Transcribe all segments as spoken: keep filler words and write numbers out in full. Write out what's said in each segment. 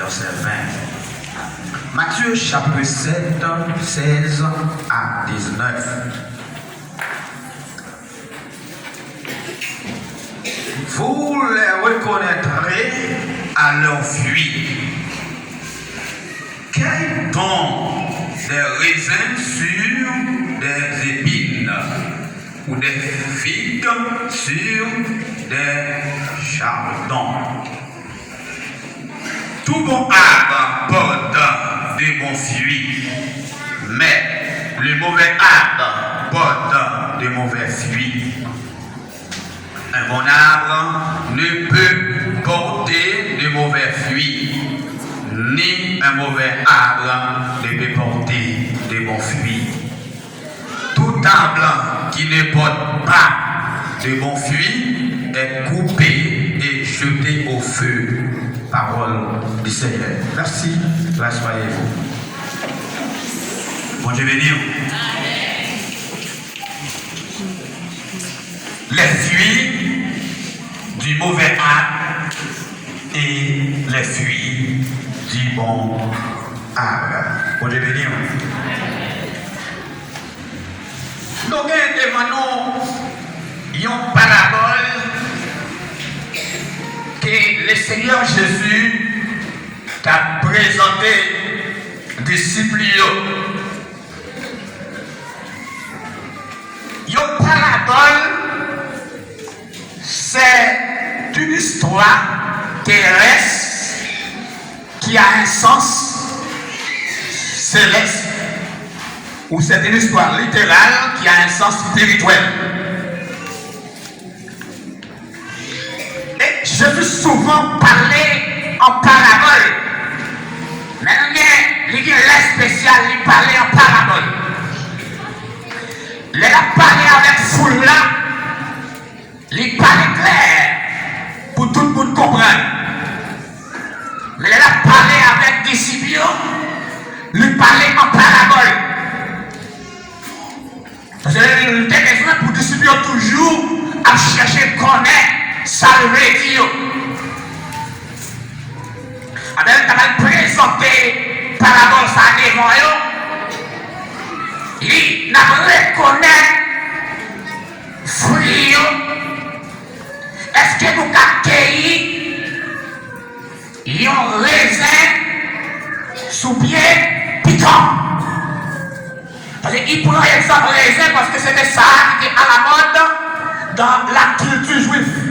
vèsè ven. Matye chapit sèt, sèz a diznèf. Vous les reconnaîtrez à leurs fruits. Cueille-t-on des raisins sur des épines ou des figues sur des chardons? Tout bon arbre porte de bons fruits, mais le mauvais arbre porte de mauvais fruits. Un bon arbre ne peut porter de mauvais fruits, ni un mauvais arbre ne peut porter de bons fruits. Tout arbre qui ne porte pas de bons fruits est coupé et jeté au feu. Parole du Seigneur. Merci. Rassoyez-vous. Bondye beni w. Les fruits du mauvais arbre et les fruits du bon arbre. Bondye beni w. Nou gen devan nou yon parabòl ke Lesenyè Jezi t ap prezante disip li yo. Yon parabòl, c'est une histoire terrestre qui a un sens céleste, ou c'est une histoire littérale qui a un sens spirituel. E Jezi souvan pale an parabòl. Men li gen, li gen lè espesyal, li pale an parabòl. Lè l ap pale avèk foul la, li pale klè pou tout moun konprann. Men lè l ap pale avèk disip yo, li pale an parabòl. Paske li te bezwen pou disip yo toujou ap chèche konnen sa l vle di yo. Apre l ta pral prezante parabòl sa a devan yo, li, n ap rekonèt fwi yo. Èske nou ka keyi yon rezen sou pye pikan? Paske li pran egzanp rezen, paske se te sa ki te alamòd dans la culture juive.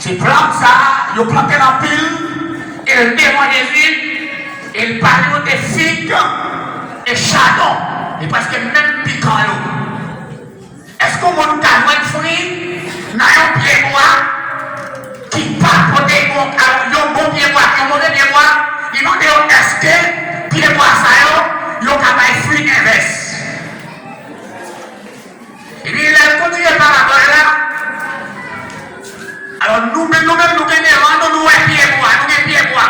Se plant sa a, yo plante l anpil, e l devan Jezi, e l pale yo de fig e chadon, e prèske menm pikan yo. Èske yon moun ka jwenn fwi nan yon pyebwa ki pa pote yon, yon bon pyebwa, yon move pyebwa? Li mande yo, èske pyebwa sa yo, yo ka bay fwi envès? Epi lè l kontinye parabòl la, alò, nou menm, nou menm, nou gen devan nou, nou wè pyebwa, nou gen pyebwa.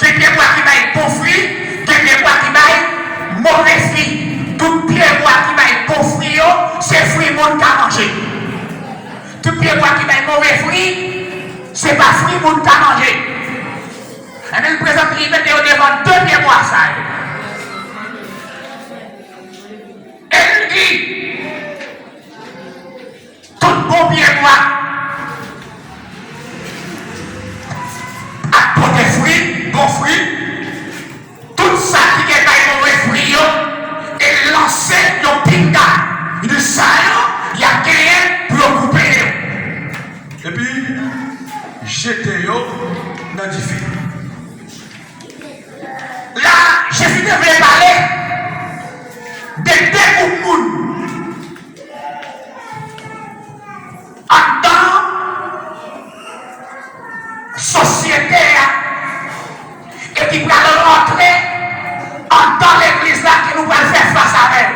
Gen pyebwa ki bay bon fwi, gen pyebwa ki bay move fwi. Tout pyebwa ki bay bon fwi yo, se fwi moun ka manje. Tout pyebwa ki bay move fwi, se pa fwi moun ka manje. Ebyen, l prezante, li mete yo devan de pyebwa sa yo. E l di, tout bon pyebwa ap pote fwi, bon fwi. Tout sa ki gen bay move fwi yo, e lanse yon pinga. Li di sa yo, y ap genyen pou yo koupe yo. Epi, jete yo nan dife. La, Jezi te vle pale de de gwoup moun anndan sosyete a e ki pral rantre anndan legliz la ke nou pral fè fas avè l.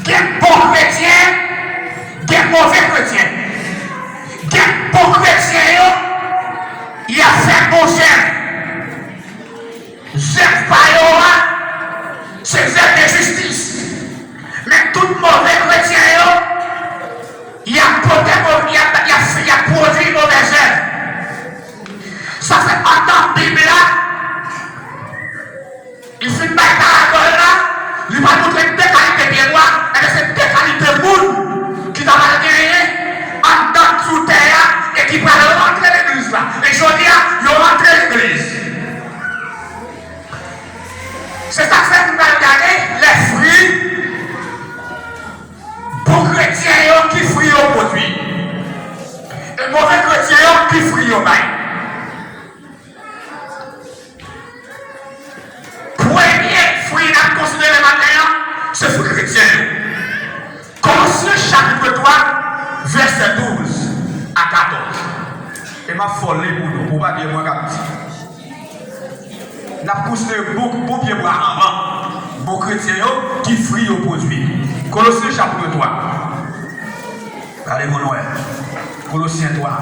Gen bon kretyen, gen move kretyen. Gen bon kretyen yo, y ap fè bon zèv. Zèv pa yo a, se zèv de jistis. Men tout move kretyen yo, y ap pote mo-, y ap, y ap, y ap pwodui move zèv. Sa fè, anndan legliz. Se sa k fè m pral gade lè fwi bon kretyen yo, ki fwi yo pwodui, e move kretyen yo, ki fwi yo bay. Premye fwi n ap konsidere maten an, se fwi kretyen yo. Kolosyen chapit twa, vèsè douz a katòz. E m ap fè w li pou nou, pou w pa di e mwen k ap di. N ap konsidere bon, bon pyebwa anvan. Bon kretyen yo, ki fwi yo pwodui. Kolosyen chapit twa. Gade pou nou wè. Kolosyen twa.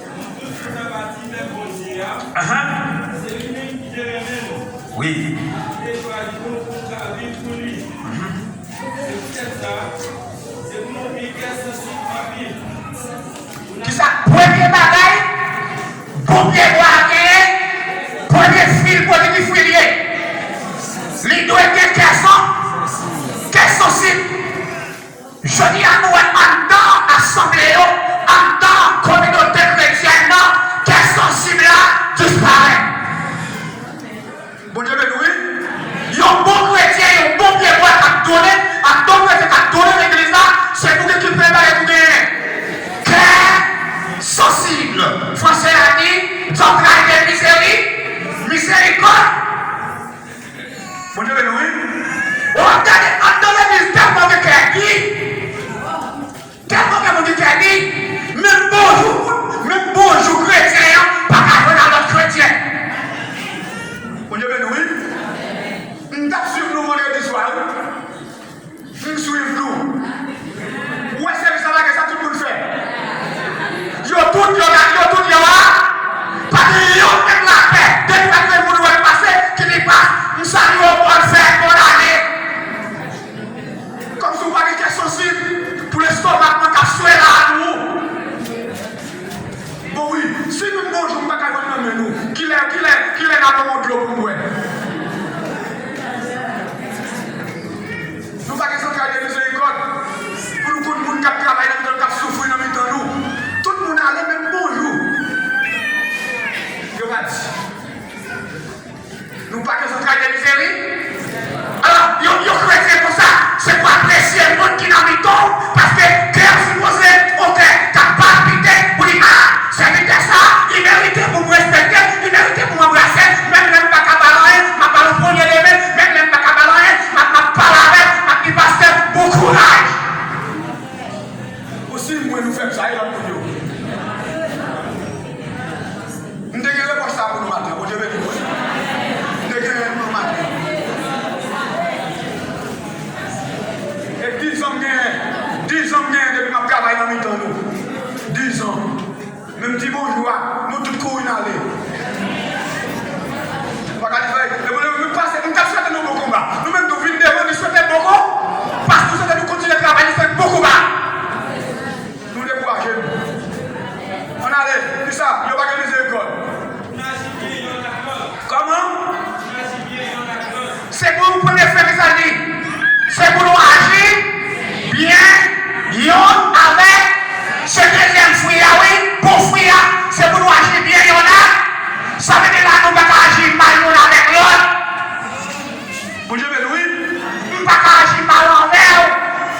Nou tout nou fè pati pèp Bondye a. Ahan. Se li menm ki te renmen nou. Wi. Li te chwazi nou pou n ka viv pou li. Mhm. Se poutèt sa, se pou nou gen kè sansib anpil. Kisa premye bagay bon pyebwa a genyen? Premye fwi l pwodui, ki fwi l ye? Li dwe gen kè san-, kè sansib. Jodi a, nou wè anndan asanble yo, anndan kominote kretyèn nan, kè sansib la disparèt. Bondye beni w, wi. Yon bon kretyen, yon bon pyebwa k ap donnen, ak bon kretyen k ap donnen legliz la, se pou gen ki prepare pou genyen kè sansib. Franse a di, zantray de mizeri-, mizerikòd. Bondye beni w, wi. W ap gade anndan legliz, tèlman gen kè di. Tèlman gen moun ki kè di, menm bonjou, menm bonjou kretyen an pa ka jwenn a lòt kretyen. Bondye beni w, wi. M t ap swiv nou vandredi swa, wi. M swiv nou. Ou wè sèvis la, bagay sa tout moun fè. Yo tout, yo la, yo tout, yo la. Pa gen yon menm lapè. Depi pa gen moun wè l pase, ki li pas, m salye w, bòn fèt, bòn ane. Kòmsi w pa gen kè sansib pou lestomak mwen k ap swe la a nou. Bon, wi, si nou bon jou m pa ka jwenn nan men nou, kilè, kilè, kilè n a ban mwen dlo pou m bwè? Nou pa gen santral de mizerikòd pou nou konn moun k ap travay nan mitan nou, k ap soufri nan mitan nou. Tout moun ale, menm bonjou yo pa di. Nou pa gen zantray de mizeri? Alò, yon, yon kretyen konsa, se pou apresye moun ki nan mitan w, paske kè w sipoze yon kè k ap palpite pou di, a, sèvitè sa, li merite pou m respekte l, li merite pou m anbrase l, menm lè m pa ka ba l anyen, m ap ba l yon ponye de men, menm lè m pa ka ba l anyen, m ap, m ap pale avè l, m ap di, pastè, bon kouraj. Osi, mwen, nou fè m sa, e lòt moun yo. M te gen repwòch sa pou nou maten an. Bondye beni nou, wi. M te gen rèl pou nou maten an. E dizan m genyen, dizan m genyen depi m ap travay nan mitan nou. Dizan. Men m di bonjou a, nou tout kouri n ale. Nou pa ka di sa, e bon, nou pase, nou t ap swete nou bon konba. Nou menm tou vin devan, nou swete bon konba. Paske nou swete nou kontinye travay, nou fè bon konba. Nou dekouraje nou. Ann ale, kisa? Yo pa gen mizerikòd. Kòman? Se pou nou premye fè, kisa l di? Se pou nou aji byen yonn avèk, se dezyèm fwi a, wi, bon fwi a, se pou nou aji byen yonn ak, sa vle di la, nou pa ka aji mal yonn avèk lòt. Bondye beni w, wi. M pa ka aji mal anvè w.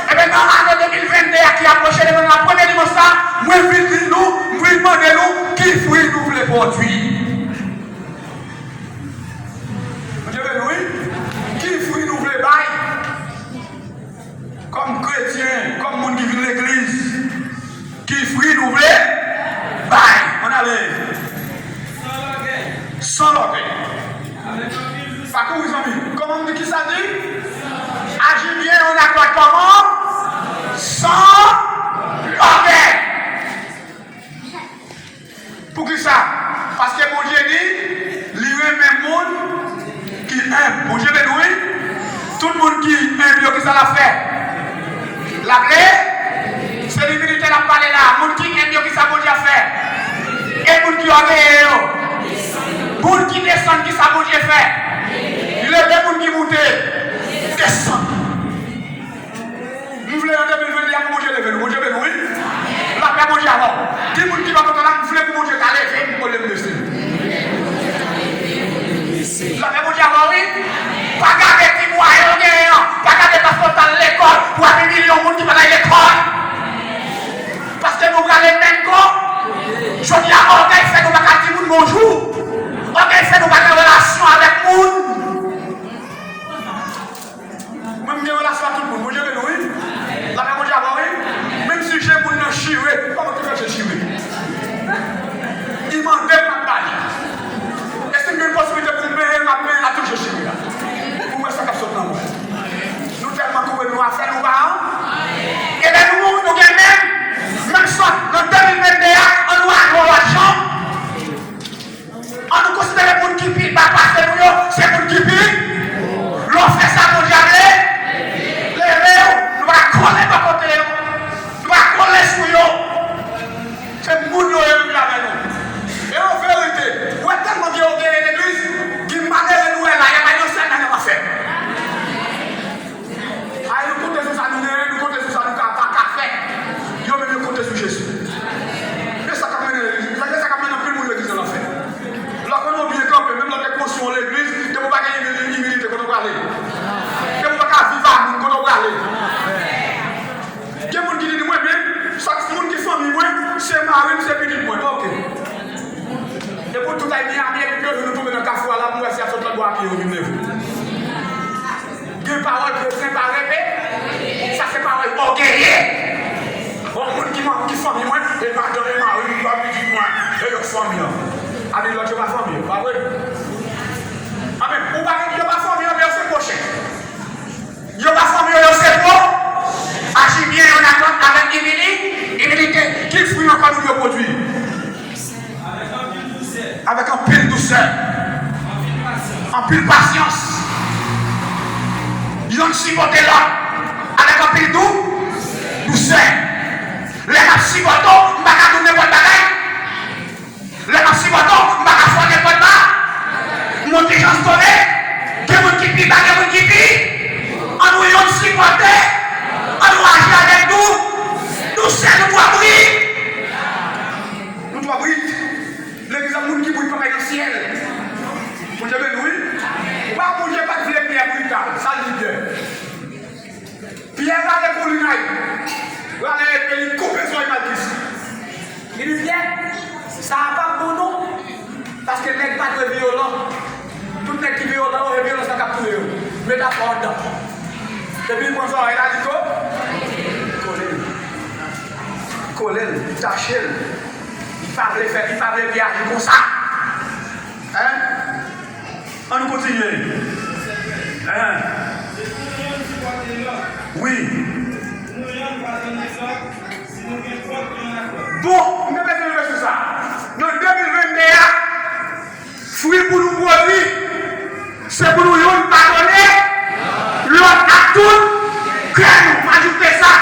Ebyen, nan ane de mil venn de a ki apwoche, depi nan premye dimanch sa, mwen vin di nou, m vin mande nou, ki fwi nou vle pwodui? Bondye beni w, wi. Ki fwi nou vle bay? Kòm kretyen, kòm moun ki vin legliz, ki fwi nou vle bay? Ann ale. San lògèy. San lògèy. Pa kouri, zanmi. Kòman m di, kisa l di? Aji byen an akò kòman? San lògèy. Poukisa? Paske Bondye di, li renmen moun ki enb. Bondye beni w, wi. Tout moun ki enb yo, kisa l ap fè? L ap le-, se imilite l ap pale la. Moun ki enb yo, kisa Bondye ap fè? E moun ki ògeye yo? Moun ki desann, kisa Bondye fè? Li leve moun ki moute. Desann. M vle an de mil venn de a pou Bondye leve nou. Bondye beni w, wi. Lapè Bondye avè w. Di moun ki bò kote w la, Djaba wi. Pa gade ti mwayen w genyen an. Pa gade paske w t al lekòl pou ap imilye yon moun ki pa t al lekòl. Paske nou prale menm kò. Jodi a, ògèy fè nou pa ka di moun bonjou. Ògèy fè nou pa gen relasyon avèk moun. Mwen, m gen relasyon ak tout moun. Bondye beni w, wi. Lapè Bondye avè w, wi. Menm si je moun nan chire, kòman ki fè je chire? Li mande m, m ap ba li. E si m gen posiblite pou m benyen l, m ap benyen l ak tout je chire a. Pou m wè sa k ap sot nan bouch li. Nou tèlman kouvri nou afè nou pa an. E lè nou mouri, nou gen menm, menm sòt nan de mil venn de a, an nou al yon lòt jan. An nou konsidere moun ki pi ba pase nou yo, se moun ki pi. Lè w fè sa, Bondye ap le-, leve w. Nou pa kole bò kote yo. Nou pa kole sou yo. Se moun yo yo menm avè nou. E an verite, ou wè tèlman gen ògèy legliz, gen malere nou wè la, y ap al nan syèl, men y ap fè. Ay, nou konte sou sa nou genyen, nou konte sou sa nou ka, pa ka fè. Yo menm yo konte sou Jezi. Men sa k ap mennen legliz, men sa k ap mennen anpil moun legliz nan lanfè. Lè w konnen w byen kanpe, menm lè w te konstwi yon legliz, depi w pa gen imili-, imilite, kote w prale? Depi w pa ka viv a moun, kote w prale? Gen moun ki di, di mwen, men, sa k moun ki fanmi mwen, se mari m, se pitit mwen. Ok. Depi w tout ay byen abiye, epi yon jou nou tonbe nan kafou a la, pou m wè si y ap sot lòtbò a pye yo vin leve w. Gen pawòl kretyen pa repete, sa se pawòl ògeye. Bon, moun ki manm, ki fanmi mwen, e madanm, e mari m, pa pitit mwen, e lòt fanmi an. Anben lòt yo pa fanmi yo, pa vre? Anben, ou pa, yo pa fanmi yo, men yo se pwochen. Yo pa fanmi yo, yo se pwo. Aji byen youn ak lòt avèk imili-, imilite. Ki fwi nan kò nou yo pwodui? Avèk anpil dousè. Anpil pasyans. Yonn sipòte lòt avèk anpil dou-, dousè. Lè m ap sipòte w, m pa ka di w nenpòt bagay. Lè m ap sipòte w, m pa ka fè w nenpòt bagay. Monte jan tole, gen moun ki pi ba, gen moun ki pi. An nou yonn sipòte, an nou aji avèk dou-, dousè, nou twò brit. Nou twò brit. Legliz la, moun ki brit pa pral nan syèl. Bondye beni w, wi. Wa Bondye pa t vle Pyè brital, sa l di Pyè? Pyè rale koulinay, rale epe li koupe zòrèy Malkis. Li di Pyè, sa a p ap bon non, paske nèg pa dwe vyolan. Tout nèg ki vyolan yo, se vyolans la k ap touye yo. Met afè w anndan. Epi li pran zòrèy la, li ko-, kole l. Kole l, tache l. Li pa vle fè, li pa vle Pyè aji konsa. Hein? An nou kontinye. Hein? Wi. Bon, m te bezwen rive sou sa. Nan de mil venn de a, fwi pou nou pwodui, se pou nou yonn padone lòt ak tout kè nou. Ajoute sa.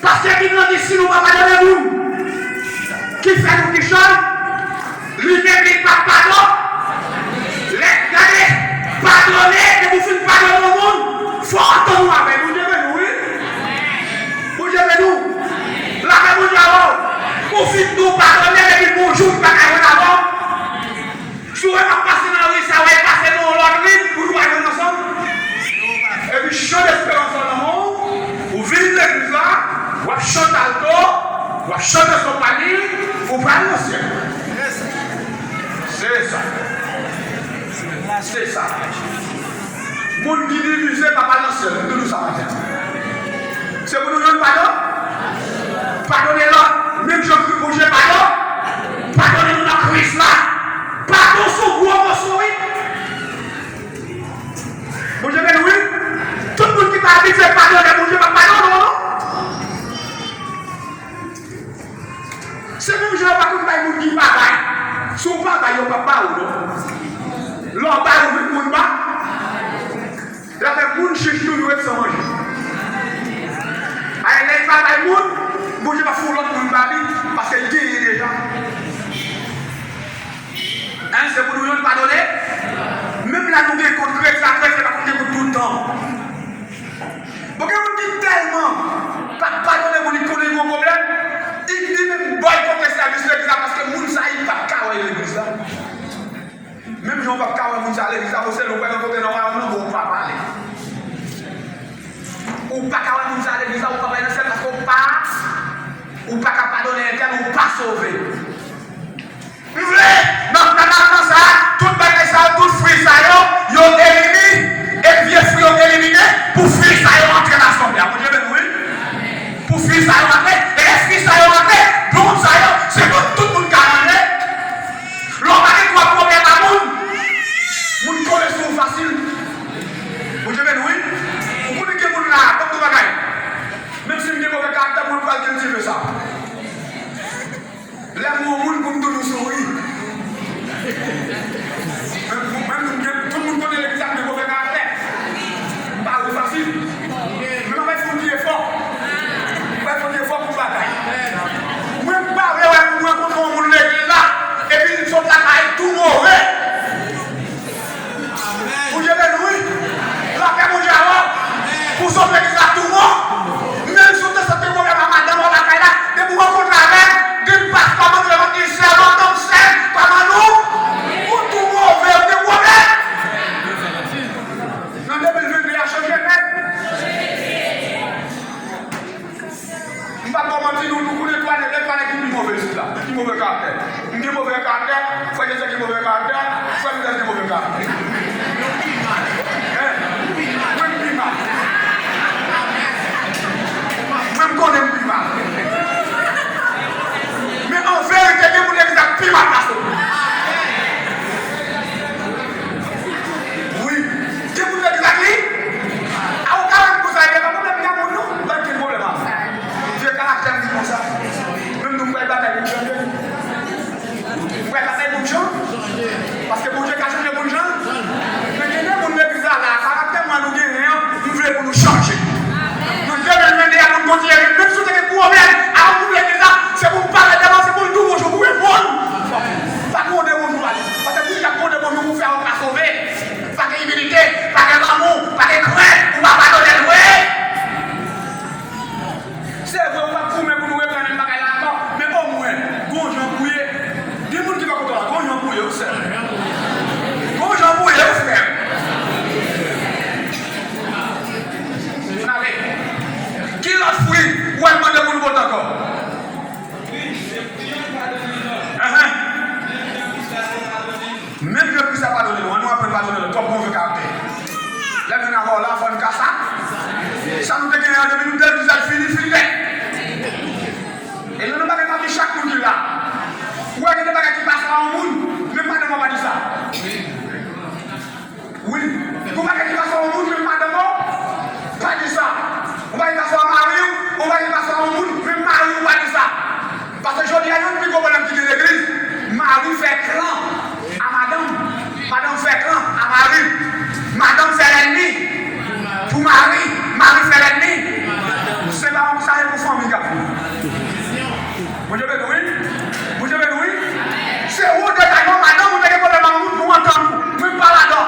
Paske Bib lan di, si nou pa padone moun ki fè nou kichòy, li menm li p ap padone. Lè, gade, padone, depi w fin padone yon moun, fò w antann ou avè l. Bondye beni w, wi. Bondye beni w. Lapè Bondye avè w. Ou fin di w padone, depi bonjou, li pa ka jwenn avè w. Si w wè m ap pase nan ri sa, w al pase nan yon lòt ri, pou nou pa jwenn ansanm. Epi chan desperans lan nan men w, ou vin legliz la, w ap chante alto, w ap chante sopranil, ou pral nan syèl. Se sa. Se sa. Moun ki divize pa pral nan syèl, m di nou sa maten. Se pou nou jwenn padon. Padone lòt, menm jan Bondye padon. Padone nou nan Kris la. Padon se yon gwo moso, wi. Bondye beni w, wi. Tout moun ki pa abitye padone, Bondye p ap padone w, non. Se menm jan yo pa konn bay moun ki pa bay. Si w pa bay, yo p ap ba ou, non. Lè w bay, ou vin moun ba. Lapè moun chich toujou ret san manje. Ay, lè l pa bay moun, Bondye pa fè yon lòt moun ba li, paske l genyen deja. Hein, se pou nou jwenn padone. Menm lè nou gen kont kretyen ak kretyen, pa konn gen kont tout tan. Bon, gen moun ki tèlman pa padone moun, li konnen li gen yon pwoblèm, li, li menm bòykote sèvis legliz la, paske moun sa, li p ap ka wè legliz la. Men Ou pa ka wè moun sa a legliz la, ou pa pral nan syèl paske ou pa, ou pa ka padone entèl, ou pa sove. M vle, nan, nan, nan tan sa a, tout bagay sa yo, tout fwi sa yo, yo elimine, e vye fwi yo elimine, pou fwi sa yo antre nan asanble a. Bondye beni, wi. Pou fwi sa yo antre, e lè fwi sa yo antre, blonm sa yo, se moun tout moun ka manje. Lè w pa gen twòp pwoblèm a moun, moun kole sou ou fasil. Bondye beni, wi. Ou konnen gen moun la, ban m yon bagay. Menm si m gen move karaktè, mwen pral kiltive sa. Lè m wè yon moun pou m toujou souri. Menm, menm, menm, tout moun konnen legliz la m gen move karaktè. M pa ri fasil. Men m ap fè yon ti efò. M ap fè yon ti efò pou batay. Mwen m pa vle wè pou m rankontre yon moun legliz la, epi l sot lakay tou move. Bondye beni w, wi. Lapè Bondye avè w. Pou sot legliz la tou bon. Menm si w te santi pwoblèm a madanm ou lakay la, depi w rankontre avè l, depi w pase kòmann ou, depi w di sèl, madanm sèl, kòmann ou, ou tou move, ou gen pwoblèm. Nan de mil venn de a chanje nèt. M p ap ba w manti, nou, nou konnen twa nèg, e twa nèg ki pi move isit la, ki move karaktè. M gen move karaktè, frè Jezè gen move karaktè, frè Fidèl gen move karaktè. Hein? Mwen m pi mal. Mwen m konnen m pi mal. Men an verite, gen moun legliz la k pi mal pase m. Wi. Gen moun legliz la ki, a, ou ka wè m konsa, e pa pwoblèm, gen moun non, m pa gen pwoblèm avè l. Vye karaktè m di konsa. Menm nou m pral batay pou m chanje. M pral batay pou m chanje. Paske Bondye ka chanje moun jan. Men gen de moun legliz la, la, karaktè mwen nou genyen an, m vle pou nou chanje. Nan de mil venn de a, pou n kontinye viv, menm si w te gen pwoblèm a yon moun legliz la, se pou w pale devan, se pou l di w bonjou, pou w reponn. Pa gronde bonjou a li. Paske moun k ap gronde bonjou pou w fè a, ou pa sove. Pa gen imilite, pa gen lanmou, pa gen krent, ou pa padone l vre. Se vre, ou p ap goumen pou nou reprann menm bagay la ankò, men omwen, gon jan pou ye. Gen moun ki pa kontan la, gon jan pou ye, wi, sè m. Gon jan pou ye, wi, frè m. Ann ale. Ki lòt fwi ou al mande pou nou pote ankò? Ahan. Menm jan Kris la padone nou, ann nou aprann padone lòt, twòp move karaktè. Lè n vin avè w la, fò n ka sa. Sa nou te genyen an, depi nou te di sa, l fini, fini nèt. E nou, nou pa gen tankou chak moun ki la. Ou wè, gen de bagay ki pase a yon moun, menm madanm ou pa di sa. Wi. Gon bagay ki pase a yon moun, menm madanm ou pa di sa. Gon bagay ki pase a mari w, gon bagay ki pase a yon moun, menm mari w pa di sa. Paske jodi a, youn pi gwo pwoblèm ki gen legliz, mari fè klan a madanm, madanm fè klan a mari, madanm fè lènmi pou mari, mari fè lènmi. Se pa yon, sa e pou fanmi k ap viv. Bondye beni w, wi. Bondye beni w, wi. Se ou te ka yon madanm, ou te gen pwoblèm ak moun pou antann ou. Mwen m pa ladan.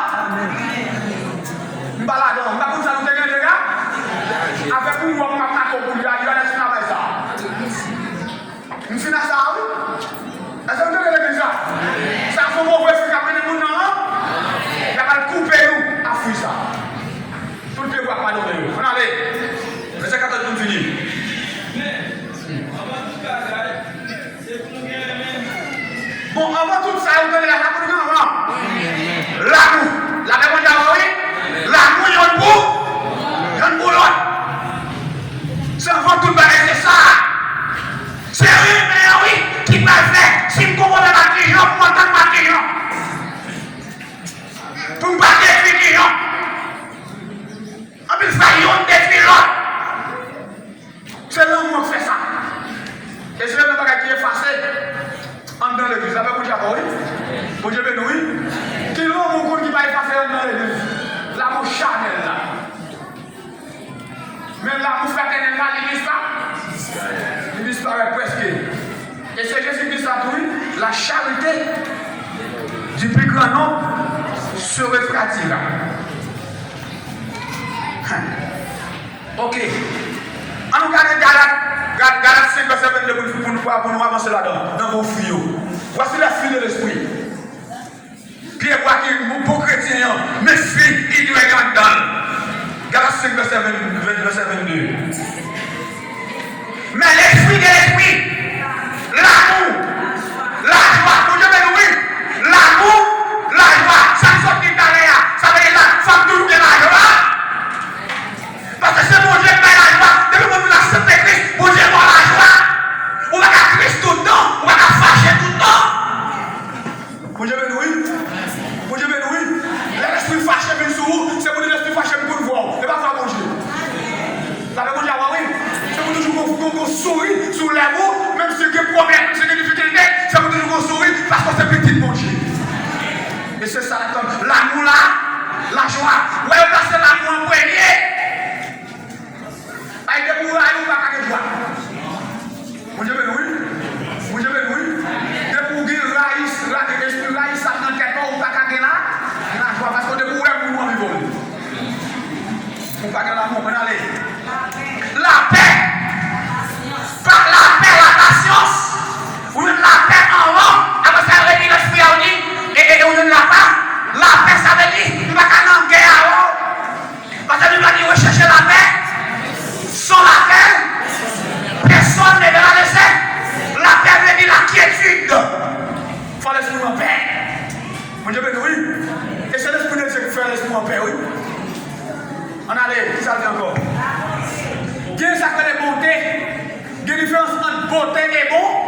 M pa ladan. M pa konn sa nou te gen dega. Avèk ou, m wè m ap make w pou li a, li a lè fin avè sa. M fin a sa, wi. Èske nou tande legliz la? Sa se yon move fwi k ap mennen moun nan lan. Y ap al koupe nou a fwi sa. Tout pye bwa padone yo. Ann ale. Vèsè katòz pou n fini. Bon, anvan tout sa yo tande la, sa pou nou gen anvan. Lanmou. Lapè Bondye avè w, wi. Lanmou yonn pou, yonn pou lòt. Se anvan tout bagay, se sa. Se renmen an, wi, ki pral fè si m konpòte m ak kijan, pou m antann m ak kijan. Pou m pa detwi kijan. Anpil fwa, yonn detwi lòt. Se lanmou k fè sa. E se youn nan bagay ki efase anndan legliz la. Lapè Bondye avè w, wi. Bondye beni w, wi. Ki lanmou ou konn ki pa efase anndan legliz? Lanmou chanèl la. Men lanmou fratènèl la, li dispa-, li disparèt prèske. E se Jezi Kris la tou, wi. La charité du plus grand nombre se refroidira. Ok. Ann nou gade Galat, Ga-, Galat senk, vèsè vennde pou nou, pou nou, pou nou avanse ladan, nan bon fwi yo. Voici les fruits de l'esprit. Pye bwa ki bon kretyen an, men fwi ki dwe gen anndan l. Galat senk, vèsè ven, ven, vèsè vennde. Souri sou lèv ou, menm si gen pwoblèm, menm si gen difikilte, se pou toujou gen souri, paske w se pitit Bondye. E se sa l ap tann. Lanmou la, lajwa. Wè, yo plase lanmou an premye. Ay, depi w rayi, ou pa ka gen jwa. Bondye beni w, wi. Bondye beni w, wi. Depi w gen rayi, rayi, espri rayi sa nan tèt ou, ou pa ka gen la, lajwa, paske depi w wè moun ou anvi vòlè. Ou pa gen lanmou, ann ale. Lapè. Pa lapè, lapasyans. Ou jwenn lapè anvan. Apre sa, yo retire lespri a, ou di, e, e, e ou jwenn lapè. Lapè, sa vle di, m pa ka nan gè avè w. Paske Bib la di, recherchez la paix sans laquelle personne ne verra le Seigneur. Lapè vle di lakyetid. Fò lespri w anpè. Bondye beni w, wi. E se Lespri de Dye ki fè lespri w anpè, wi. Ann ale, ki sa l di ankò? Gen sa k rele bonte. Gen diferans ant bonte e bon.